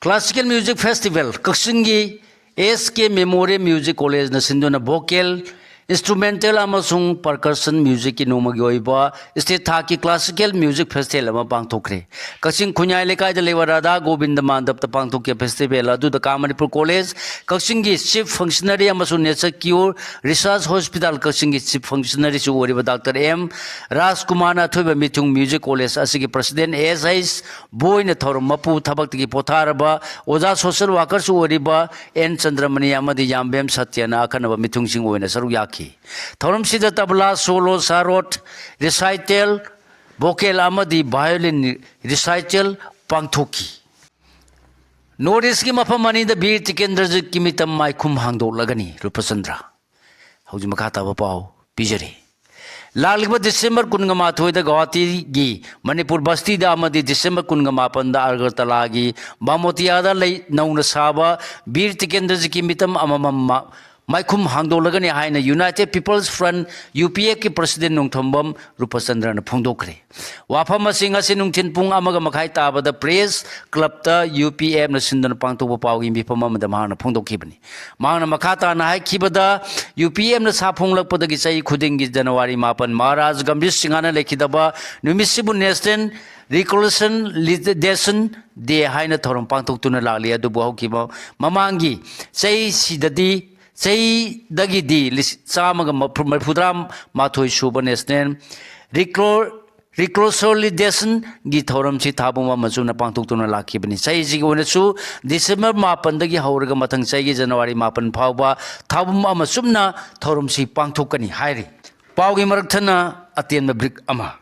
Classical Music Festival, ꯀꯛꯆꯤꯡꯒꯤ S K Memorial Music Collegeꯅ ꯁꯤꯟꯗꯨꯅ vocal, instrumental ꯑꯃꯁꯨꯡ percussion musicꯀꯤ ꯅꯣꯡꯃꯒꯤ ꯑꯣꯏꯕ state ꯊꯥꯛꯀꯤ classical music festival ꯑꯃ ꯄꯥꯡꯊꯣꯛꯈ꯭ꯔꯦ꯫ ꯀꯛꯆꯤꯡ ꯈꯨꯟꯌꯥꯏ ꯂꯩꯀꯥꯏꯗ ꯂꯩꯕ ꯔꯥꯙꯥ ꯒꯣꯕꯤꯟꯗ ꯃꯥꯟꯗꯞꯇ ꯄꯥꯡꯊꯣꯛꯈꯤꯕ festival ꯑꯗꯨꯗ ꯀꯥ ꯃꯅꯤꯄꯨꯔ College ꯀꯛꯆꯤꯡꯒꯤ Chief Functionary ꯑꯃꯁꯨꯡ Nature Cure Research Hospital ꯀꯛꯆꯤꯡꯒꯤ Chief Functionaryꯁꯨ ꯑꯣꯏꯔꯤꯕ Doctor M ꯔꯥꯖꯀꯨꯃꯥꯔꯅ ꯑꯊꯣꯏꯕ ꯃꯤꯊꯨꯡ Music College ꯑꯁꯤꯒꯤ President S H ꯕꯣꯏꯅ ꯊꯧꯔꯝ ꯃꯄꯨ ꯊꯕꯛꯇꯒꯤ ꯄꯣꯊꯥꯔꯕ ꯑꯣꯖꯥ social workerꯁꯨ ꯑꯣꯏꯔꯤꯕ N ꯆꯟꯗ꯭ꯔꯃꯅꯤ ꯑꯃꯗꯤ ꯌꯥꯝꯕꯦꯝ ꯁꯇ꯭ꯌꯅ ꯑꯈꯟꯅꯕ ꯃꯤꯊꯨꯡꯁꯤꯡ ꯑꯣꯏꯅ ꯁꯔꯨꯛ ꯌꯥꯈꯤ꯫ ꯊꯧꯔꯝꯁꯤꯗ ꯇꯕꯂꯥ solo, ꯁꯥꯔꯣꯠ recital, vocal ꯑꯃꯗꯤ violin recital ꯄꯥꯡꯊꯣꯛꯈꯤ꯫ North Eastꯀꯤ ꯃꯐꯝ ꯑꯅꯤꯗ ꯕꯤꯔ ꯇꯤꯀꯦꯟꯗ꯭ꯔꯖꯤꯠꯀꯤ ꯃꯤꯇꯝ ꯃꯥꯏꯈꯨꯝ ꯍꯥꯡꯗꯣꯛꯂꯒꯅꯤ꯫ ꯔꯨꯄꯆꯟꯗ꯭ꯔ꯫ ꯍꯧꯖꯤꯛ ꯃꯈꯥ ꯇꯥꯕ ꯄꯥꯎ ꯄꯤꯖꯔꯤ꯫ ꯂꯥꯛꯂꯤꯕ December ꯀꯨꯟꯒ ꯃꯥꯊꯣꯏꯗ ꯒꯧꯍꯥꯇꯤꯒꯤ ꯃꯅꯤꯄꯨꯔ ꯕꯁꯇꯤꯗ ꯑꯃꯗꯤ December ꯀꯨꯟꯒ ꯃꯥꯄꯟꯗ ꯑꯒꯔꯇꯂꯥꯒꯤ ꯕꯥꯃꯣꯇꯤꯌꯥꯗ ꯂꯩ, ꯅꯧꯅ ꯁꯥꯕ ꯕꯤꯔ ꯇꯤꯀꯦꯟꯗ꯭ꯔꯖꯤꯠꯀꯤ ꯃꯤꯇꯝ ꯑꯃꯃꯝ ꯃꯥꯏꯈꯨꯝ ꯍꯥꯡꯗꯣꯛꯂꯒꯅꯤ ꯍꯥꯏꯅ United People's Front, UPFꯀꯤ President Nongthombam ꯔꯨꯄꯆꯟꯗ꯭ꯔꯅ ꯐꯣꯡꯗꯣꯛꯈ꯭ꯔꯦ꯫ ꯋꯥꯐꯝ ꯑꯁꯤ ꯉꯁꯤ ꯅꯨꯡꯊꯤꯜ ꯄꯨꯡ ꯑꯃꯒ ꯃꯈꯥꯏ ꯇꯥꯕꯗ Press Clubꯇ UPFꯅ ꯁꯤꯟꯗꯨꯅ ꯄꯥꯡꯊꯣꯛꯄ ꯄꯥꯎꯒꯤ ꯃꯤꯐꯝ ꯑꯃꯗ ꯃꯍꯥꯛꯅ ꯐꯣꯡꯗꯣꯛꯈꯤꯕꯅꯤ꯫ ꯃꯍꯥꯛꯅ ꯃꯈꯥ ꯇꯥꯅ ꯍꯥꯏꯈꯤꯕꯗ, UPFꯅ ꯁꯥ ꯐꯣꯡꯂꯛꯄꯗꯒꯤ ꯆꯍꯤ ꯈꯨꯗꯤꯡꯒꯤ January ꯃꯥꯄꯟ ꯃꯍꯥꯔꯥꯖ ꯒꯝꯚꯤꯔ ꯁꯤꯡꯍꯅ ꯂꯩꯈꯤꯗꯕ ꯅꯨꯃꯤꯠꯁꯤꯕꯨ National Recollection Day ꯍꯥꯏꯅ ꯊꯧꯔꯝ ꯄꯥꯡꯊꯣꯛꯇꯨꯅ ꯂꯥꯛꯂꯤ꯫ ꯑꯗꯨꯕꯨ ꯍꯧꯈꯤꯕ ꯃꯃꯥꯡꯒꯤ ꯆꯍꯤꯁꯤꯗꯗꯤ, ꯆꯍꯤꯗꯒꯤꯗꯤ ꯂꯤꯁꯤꯡ ꯆꯥꯝꯃꯒ ꯃꯔꯤꯐꯨꯇꯔꯥ ꯃꯥꯊꯣꯏ ꯁꯨꯕ National Recol-, Recollectionꯒꯤ ꯊꯧꯔꯝꯁꯤ ꯊꯥꯕꯨꯝ ꯑꯃ ꯆꯨꯝꯅ ꯄꯥꯡꯊꯣꯛꯇꯨꯅ ꯂꯥꯛꯈꯤꯕꯅꯤ꯫ ꯆꯍꯤꯁꯤꯒꯤ ꯑꯣꯏꯅꯁꯨ December ꯃꯥꯄꯟꯗꯒꯤ ꯍꯧꯔꯒ ꯃꯊꯪ ꯆꯍꯤꯒꯤ January ꯃꯥꯄꯟ ꯐꯥꯎꯕ ꯊꯥꯕꯨꯝ ꯑꯃ ꯆꯨꯝꯅ ꯊꯧꯔꯝꯁꯤ ꯄꯥꯡꯊꯣꯛꯀꯅꯤ ꯍꯥꯏꯔꯤ꯫ ꯄꯥꯎꯒꯤ ꯃꯔꯛ ꯊꯠꯅ ꯑꯇꯦꯟꯕ break ꯑꯃ꯫